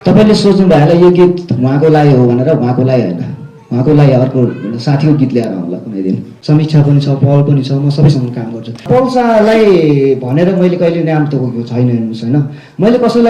तपाईले सोच्नु भयो होला यो गीत उहाँको लागि हो भनेर, उहाँको लागि होइन, उहाँको लागि अर्को साथीको गीत ल्याएर होला कुनै दिन। समीक्षा पनि छ, पल पनि छ, म सबैसँग काम गर्छु। पल शाहलाई भनेर मैले कहिले नाम तोकेको छैन हेर्नुहोस् होइन। मैले भन्छु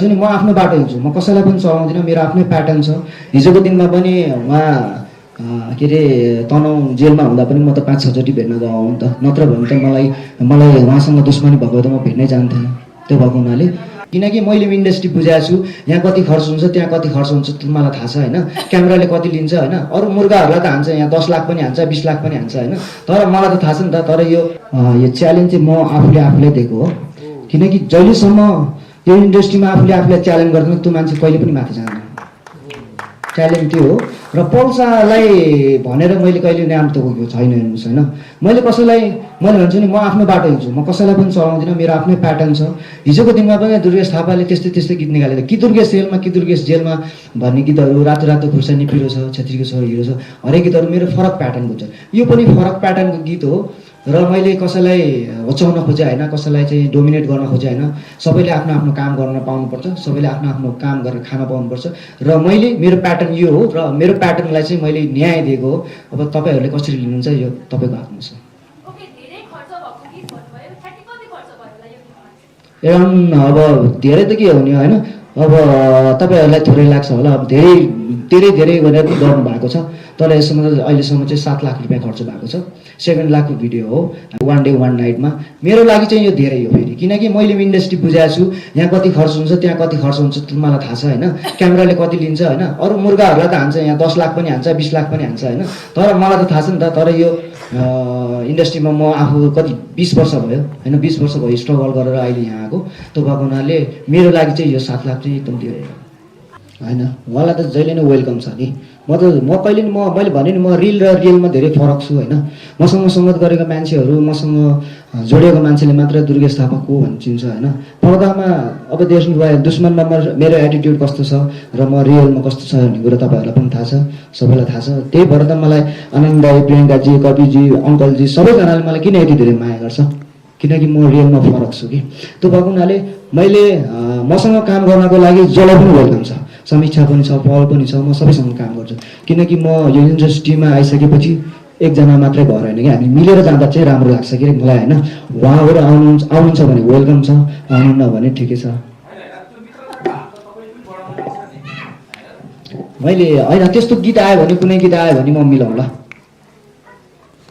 नि म आफ्नो बाटो हिँड्छु, म कसैलाई पनि चलाउँदिनँ, मेरो आफ्नै प्याटर्न छ। हिजोको दिनमा पनि उहाँ के अरे तनहुँ जेलमा हुँदा पनि म त 5-6 चोटि भेट्न गएको हुँ नि त, नत्र भने त मलाई उहाँसँग दुश्मनी भएको त म भेट्नै जान्थेन। त्यो भएको हुनाले किनकि मैले इन्डस्ट्री बुझाएको छु, यहाँ कति खर्च हुन्छ, त्यहाँ कति खर्च हुन्छ मलाई थाहा छ होइन। क्यामेराले कति लिन्छ होइन, अरू मुर्गाहरूलाई त हान्छ, यहाँ 10 लाख पनि हान्छ, 20 लाख पनि हान्छ होइन। तर मलाई त थाहा छ नि त। तर यो च्यालेन्ज चाहिँ म आफूले दिएको हो, किनकि जहिलेसम्म यो इन्डस्ट्रीमा आफूले च्यालेन्ज गर्दैन त्यो मान्छे कहिले पनि माथि जाँदैन। च्यालेन्ज त्यो हो। र पल शाहलाई भनेर मैले कहिले नाम तोकेको छैन हेर्नुहोस् होइन। मैले भन्छु नि म आफ्नो बाटो हिँड्छु, म कसैलाई पनि चलाउँदिनँ, मेरो आफ्नै प्याटर्न छ। हिजोको दिनमा पनि दुर्गेश थापाले त्यस्तै गीत निकालेको, कि दुर्गेश जेलमा भन्ने गीतहरू, रातो रातो खुर्सानी पिरो छ, छेत्रीको छ, हिरो छ, हरेक गीतहरू मेरो फरक प्याटर्नको छ। यो पनि फरक प्याटर्नको गीत हो। र मैले कसैलाई होच्याउन खोजेँ होइन, कसैलाई चाहिँ डोमिनेट गर्न खोजेँ होइन। सबैले आफ्नो आफ्नो काम गर्न पाउनुपर्छ, सबैले आफ्नो आफ्नो काम गरेर खान पाउनुपर्छ। र मेरो प्याटर्न यो हो, र मेरो प्याटर्नलाई चाहिँ मैले न्याय दिएको हो। अब तपाईँहरूले कसरी लिनुहुन्छ यो तपाईँको हातमा छ। अब धेरै त के हो नि होइन। अब तपाईँहरूलाई थोरै लाग्छ होला, अब धेरै भनेर पनि गर्नु भएको छ। तर यसमा अहिलेसम्म चाहिँ 7 लाख रुपियाँ खर्च भएको छ। 7 लाखको भिडियो हो, 1 डे 1 नाइटमा। मेरो लागि चाहिँ यो धेरै हो फेरि, किनकि मैले इन्डस्ट्री बुझाएको छु, यहाँ कति खर्च हुन्छ, त्यहाँ कति खर्च हुन्छ मलाई थाहा छ होइन। क्यामेराले कति लिन्छ होइन, अरू मुर्गाहरूलाई त हान्छ, यहाँ 10 लाख पनि हान्छ, 20 लाख पनि हान्छ होइन। तर मलाई त थाहा छ नि त। तर यो इन्डस्ट्रीमा म आफू कति 20 वर्ष भयो होइन, 20 वर्ष भयो स्ट्रगल गरेर अहिले यहाँ आएको। त्यो भएको हुनाले मेरो लागि चाहिँ यो 7 लाख चाहिँ एकदम धेरै हो होइन। मलाई त जहिले नै वेलकम छ नि। मैले भने नि म रियलमा धेरै फरक छु होइन। मसँग सङ्गत गरेका मान्छेहरू, मसँग जोडिएको मान्छेले मात्र दुर्गेश थापा को भन्छ चिन्छ होइन। पर्दामा अब देख्नु भयो दुश्मनमा मेरो एटिट्युड कस्तो छ र म रियलमा कस्तो छ भन्ने कुरा तपाईँहरूलाई पनि थाहा छ, सबैलाई थाहा छ। त्यही भएर त मलाई आनन्द दाई, प्रियङ्काजी, कविजी, अङ्कलजी सबैजनाले मलाई किन यति धेरै माया गर्छ, किनकि म रियलमा फरक छु कि। त्यो भएको हुनाले मैले मसँग काम गर्नको लागि जसलाई पनि वेलकम छ। समीक्षा पनि छ, पल पनि छ, म सबैसँग काम गर्छु। किनकि म यो इन्डस्ट्रीमा आइसकेपछि एकजना मात्रै भएर होइन कि, हामी मिलेर जाँदा चाहिँ राम्रो लाग्छ कि मलाई होइन। उहाँहरू आउनुहुन्छ भने वेलकम छ, आउनुहुन्न भने ठिकै छ। मैले होइन त्यस्तो गीत आयो भने, कुनै गीत आयो भने म मिलाउँला,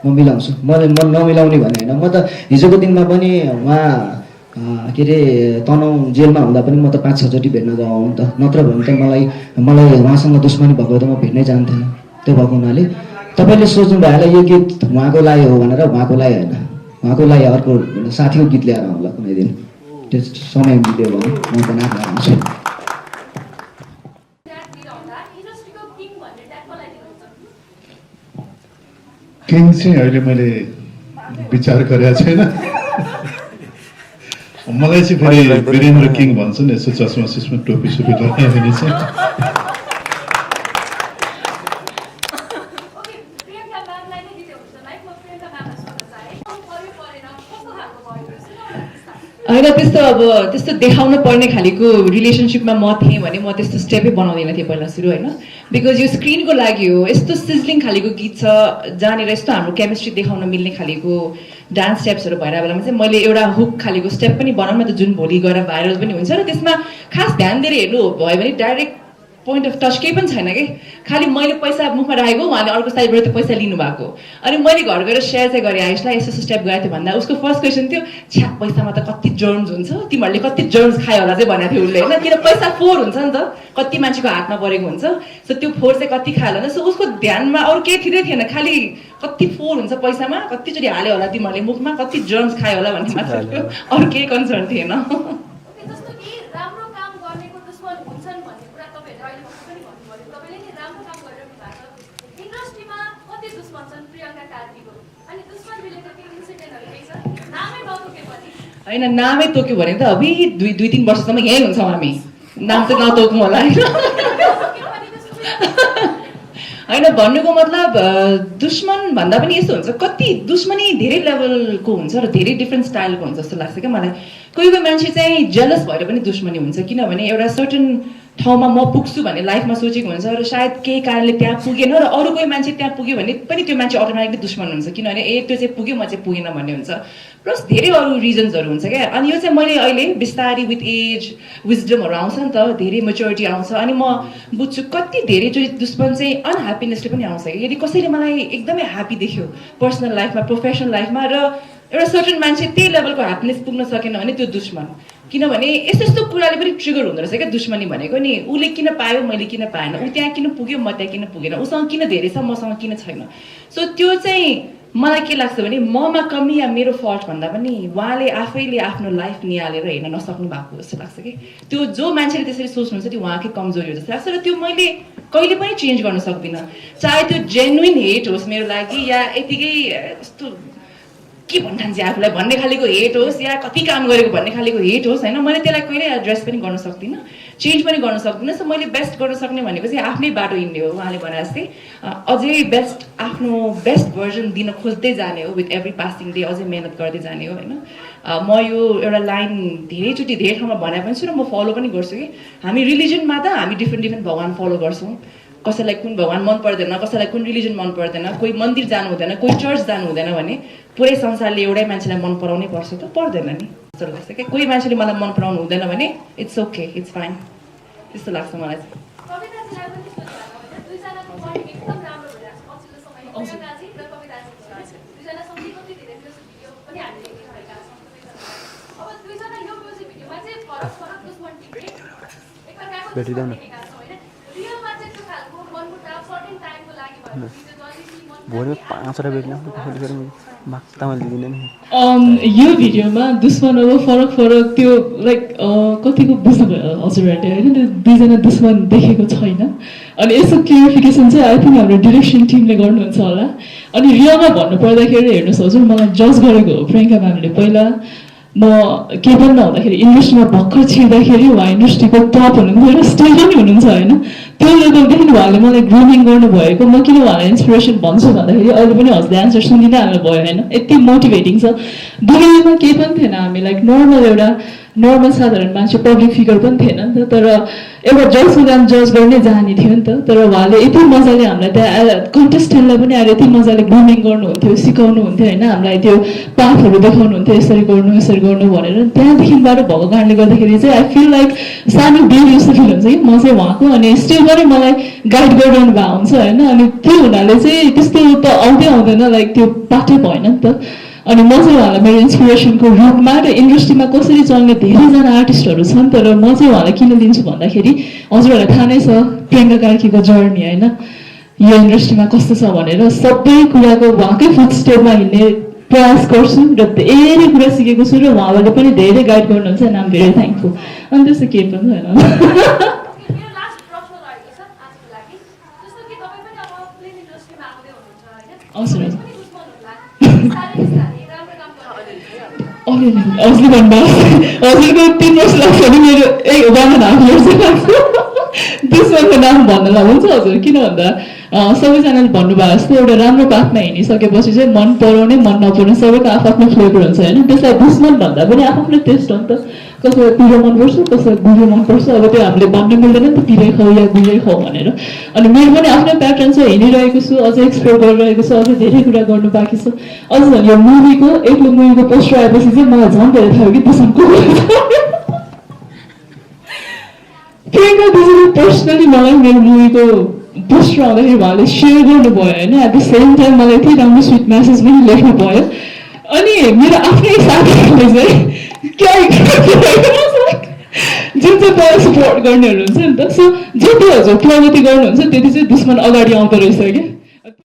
म मिलाउँछु। म नमिलाउने भने होइन। म त हिजोको दिनमा पनि उहाँ के अरे तनहुँ जेलमा हुँदा पनि म त 5-6 चोटि भेट्न गएको हुँ नि त, नत्र भने त मलाई उहाँसँग दुश्मनी भएको त म भेट्नै जान्थेन। त्यो भएको हुनाले तपाईँले सोच्नु भयो होला यो गीत उहाँको लागि हो भनेर, उहाँको लागि होइन, उहाँको लागि अर्को साथीको गीत ल्याएर होला कुनै दिन। त्यो समय मिल्यो भने म बनाएर आउँछु। किङ चाहिँ अहिले मैले विचार गरेको छैन। मलाई चाहिँ फेरि वीरेन्द्र किङ भन्छ नि, यसो चस्मा सिस्मा टोपी सोपी लगायो भने चाहिँ। होइन त्यस्तो देखाउन पर्ने खालिको रिलेसनसिपमा म थिएँ भने म त्यस्तो स्टेपै बनाउँदिनँ थिएँ पहिला सुरु होइन। बिकज यो स्क्रिनको लागि हो। यस्तो सिजलिङ खालिको गीत छ जहाँनिर यस्तो हाम्रो केमिस्ट्री देखाउन मिल्ने खालिको डान्स स्टेप्सहरू भइरहेको बेलामा चाहिँ मैले एउटा हुक खालिको स्टेप पनि बनाउन त जुन भोलि गएर भाइरल पनि हुन्छ। र त्यसमा खास ध्यान दिएर हेर्नु भयो भने डाइरेक्ट पोइन्ट अफ टच केही पनि छैन कि, खालि मैले पैसा मुखमा राखेको, उहाँले अर्को साइडबाट त पैसा लिनुभएको। अनि मैले घर गएर सेयर चाहिँ गरेँ आयुषलाई, यस्तो स्टेप गएको थियो भन्दा उसको फर्स्ट क्वेसन थियो, छ्या पैसामा त कति जर्म्स हुन्छ, तिमीहरूले कति जर्म्स खायो होला चाहिँ भनेको थियो उसले होइन। किन पैसा फोहोर हुन्छ नि त, कति मान्छेको हातमा परेको हुन्छ। सो त्यो फोहोर चाहिँ कति खायो होला। सो उसको ध्यानमा अरू केही थिँदै थिएन, खालि कति फोहोर हुन्छ पैसामा, कतिचोटि हाल्यो होला तिमीहरूले मुखमा, कति जर्म्स खायो होला भन्ने मात्र थियो, अरू केही कन्सर्न थिएन। होइन नामै तोक्यो भने त अभि 2-3 वर्षसम्म यहीँ हुन्छौँ हामी, नाम त नतोकौँ होला होइन। भन्नुको मतलब दुश्मन भन्दा पनि यस्तो हुन्छ, कति दुश्मनी धेरै लेभलको हुन्छ र धेरै डिफ्रेन्ट स्टाइलको हुन्छ जस्तो लाग्छ क्या मलाई। कोही मान्छे चाहिँ जेलस भएर पनि दुश्मनी हुन्छ, किनभने एउटा सर्टन ठाउँमा म पुग्छु भन्ने लाइफमा सोचेको हुन्छ र सायद केही कारणले त्यहाँ पुगेन र अरू कोही मान्छे त्यहाँ पुग्यो भने पनि त्यो मान्छे अटोमेटिकली दुश्मन हुन्छ किनभने त्यो चाहिँ पुग्यो म चाहिँ पुगेन भन्ने हुन्छ प्लस धेरै अरू रिजन्सहरू हुन्छ क्या अनि यो चाहिँ मैले अहिले बिस्तारै विथ एज विजडमहरू आउँछ नि त धेरै मेच्योरिटी आउँछ अनि म बुझ्छु कति धेरैचोटि दुश्मन चाहिँ अनह्याप्पिनेसले पनि आउँछ कि यदि कसैले मलाई एकदमै ह्याप्पी देख्यो पर्सनल लाइफमा प्रोफेसनल लाइफमा र एउटा सर्टन मान्छे त्यही लेभलको ह्याप्पिनेस पुग्न सकेन भने त्यो दुश्मन किनभने यस्तो यस्तो कुराले पनि ट्रिगर हुँदो रहेछ क्या दुश्मनी भनेको नि उसले किन पायो मैले किन पाएन ऊ त्यहाँ किन पुग्यो म त्यहाँ किन पुगेन उसँग किन धेरै छ मसँग किन छैन सो त्यो चाहिँ मलाई के लाग्छ भने ममा कमी या मेरो फल्ट भन्दा पनि उहाँले आफैले आफ्नो लाइफ निहालेर हेर्न नसक्नु भएको जस्तो लाग्छ कि त्यो जो मान्छेले त्यसरी सोच्नुहुन्छ त्यो उहाँकै कमजोरी हो जस्तो लाग्छ र त्यो मैले कहिले पनि चेन्ज गर्न सक्दिनँ चाहे त्यो जेन्युन हेट होस् मेरो लागि या यतिकै यस्तो के भन्ठान्छ आफूलाई भन्ने खालेको हेट होस् या कति काम गरेको भन्ने खालेको हेट होस् होइन मैले त्यसलाई कहिले एड्रेस पनि गर्न सक्दिनँ चेन्ज पनि गर्न सक्दिनँ सो मैले बेस्ट गर्न सक्ने भनेको चाहिँ आफ्नै बाटो हिँड्ने हो उहाँले भने जस्तै अझै बेस्ट आफ्नो बेस्ट भर्जन दिन खोज्दै जाने हो विथ एभ्री पासिङ डे अझै मेहनत गर्दै जाने हो होइन म यो एउटा लाइन धेरैचोटि धेरै ठाउँमा भने पनि छु र म फलो पनि गर्छु कि हामी रिलिजनमा त हामी डिफ्रेन्ट भगवान फलो गर्छौँ कसैलाई कुन भगवान मन पर्दैन कसैलाई कुन रिलिजन मन पर्दैन कोही मन्दिर जानु हुँदैन कोही चर्च जानु हुँदैन भने पुरै संसारले एउटै मान्छेलाई मन पराउनै पर्छ त पर्दैन नि जस्तो लाग्छ क्या कोही मान्छेले मलाई मन पराउनु हुँदैन भने इट्स ओके इट्स फाइन त्यस्तो लाग्छ मलाई भेटिँदैन भोलि 5वटा भेट्न माग्दा मैले दिँदैन यो भिडियोमा दुश्मनहरू फरक फरक त्यो लाइक कतिको बुझ्नुभयो हजुरहरूले होइन त्यो दुईजना दुश्मन देखेको छैन अनि यसो क्लियरिफिकेसन चाहिँ आई थिङ्क हाम्रो डिरेक्सन टिमले गर्नुहुन्छ होला अनि रियलमा भन्नुपर्दाखेरि हेर्नुहोस् हजुर मलाई जज गरेको हो प्रियङ्का म्यामले पहिला म के पनि नहुँदाखेरि इन्डस्ट्रीमा भर्खर छिर्दाखेरि उहाँ इन्डस्ट्रीको टप हुनुहुन्थ्यो र स्टिल पनि हुनुहुन्छ होइन त्यो लेभलदेखि उहाँले मलाई ग्रुमिङ गर्नुभएको म किन उहाँलाई इन्सपिरेसन भन्छु भन्दाखेरि अहिले पनि हजुरले एन्सर सुनिनै हाल्नुभयो होइन यति मोटिभेटिङ छ दुनियाँमा केही पनि थिएन हामी लाइक नर्मल साधारण मान्छे पब्लिक फिगर पनि थिएन नि त तर एउटा जजको काम जज गर्ने जाने थियो नि त तर उहाँले यति मजाले हामीलाई त्यहाँ कन्टेस्टेन्टलाई पनि आएर यति मजाले ग्रुमिङ गर्नुहुन्थ्यो सिकाउनुहुन्थ्यो होइन हामीलाई त्यो पाथहरू देखाउनुहुन्थ्यो यसरी गर्नु भनेर त्यहाँदेखिबाट भएको कारणले गर्दाखेरि चाहिँ आई फिल लाइक सानो बेबी जस्तो फिल हुन्छ कि म चाहिँ उहाँको अनि स्टिल पनि मलाई गाइड गरिरहनु भएको हुन्छ होइन अनि त्यो हुनाले चाहिँ त्यस्तो त आउँदैन लाइक त्यो पाठै भएन नि त अनि म चाहिँ उहाँलाई मेरो इन्सपिरेसनको रूपमा र इन्डस्ट्रीमा कसरी चल्ने धेरैजना आर्टिस्टहरू छन् तर म चाहिँ उहाँलाई किन लिन्छु भन्दाखेरि हजुरहरूलाई थाहा नै छ प्रियङ्का कार्कीको जर्नी होइन यो इन्डस्ट्रीमा कस्तो छ भनेर सबै कुराको उहाँकै फुट स्टेपमा हिँड्ने प्रयास गर्छु र धेरै कुरा सिकेको छु र उहाँले पनि धेरै गाइड गर्नुहुन्छ and I am very thankful अनि त्यस्तो केही पनि छैन हजुर हजुरले भन्नुभयो हजुरको 3 वर्ष लाग्छ भने मेरो 1.5 वर्ष लाग्छ दुश्मनको नाम भन्नलाई हुन्छ हजुर किन भन्दा सबैजनाले भन्नुभयो जस्तो एउटा राम्रो पाथमा हिँडिसकेपछि चाहिँ मन पराउने मन नपराउने सबैको आफ्नो फ्लेभर हुन्छ होइन त्यसलाई दुश्मन भन्दा पनि आफ्नो टेस्ट हो नि त कसैलाई पिरो मनपर्छ कसैलाई गुलियो मनपर्छ अब त्यो हामीले भन्न मिल्दैन नि त पिरै खाऊ या गुलियो खाऊ भनेर अनि मेरो पनि आफ्नै प्याटर्न छ हिँडिरहेको छु अझै एक्सप्लोर गरिरहेको छु अझै धेरै कुरा गर्नु बाँकी छ अझ झन् यो मुभीको पोस्टर आएपछि चाहिँ मलाई झन् धेरै थाहा कि दुश्मनको प्रियङ्का दिदीले पर्सनली मलाई मेरो मुभीको पोस्टर आउँदाखेरि उहाँले सेयर गर्नुभयो होइन एट द सेम टाइम मलाई यति राम्रो स्विट मेसेज पनि लेख्नु भयो अनि मेरो आफ्नै साथीहरूले चाहिँ क्या जुन चाहिँ मलाई सपोर्ट गर्नेहरू हुन्छ नि त सो जति हजुर प्रगति गर्नुहुन्छ त्यति चाहिँ दुश्मन अगाडि आउँदो रहेछ क्या